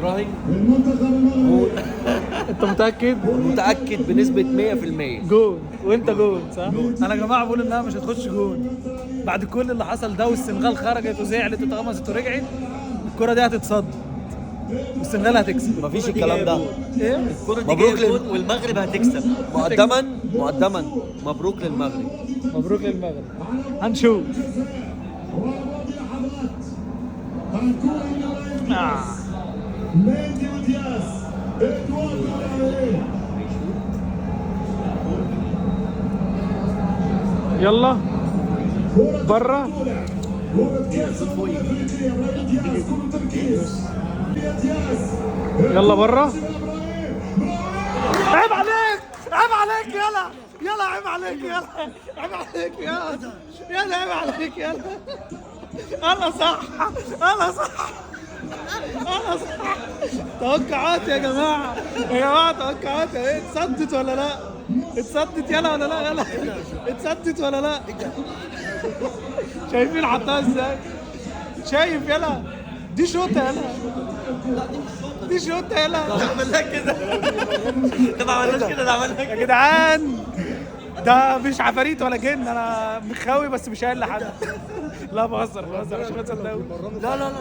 تراهن. جون. انت متاكد؟ متاكد بنسبة 100%. جون. وانت جون صح؟ انا يا جماعة بقول انها مش هتخش جون بعد كل اللي حصل ده، والسنغال خرجت وزعلت واتغمست ورجعت، الكره دي هتتصد والسنغال هتكسب. مفيش الكلام ده. ايه؟ الكرة دي مبروك جاية جون والمغرب هتكسب. مقدما مقدما مبروك للمغرب. مبروك للمغرب. هنشوف. آه. يلا بره. يلا بره. عيب عليك، عيب عليك، يلا يلا، عيب عليك، يلا عيب عليك، يلا يلا، عيب عليك، يلا. انا صح، انا صح، انا صح. توقعات يا جماعة، يا جماعة توقعات. ايه، اتصدت ولا لا؟ اتصدت يلا ولا لا؟ يلا اتصدت ولا لا؟ شايفين حطها ازاي؟ شايف؟ يلا دي شوطه، يلا دي شوطه، يلا. عملناها كده، ده ما عملناش كده، ده عملنا يا جدعان ده مش عفاريت ولا جن، انا مخاوي بس مش قايل لحد. لا بهزر بهزر عشان ما تصدقوا. لا لا لا.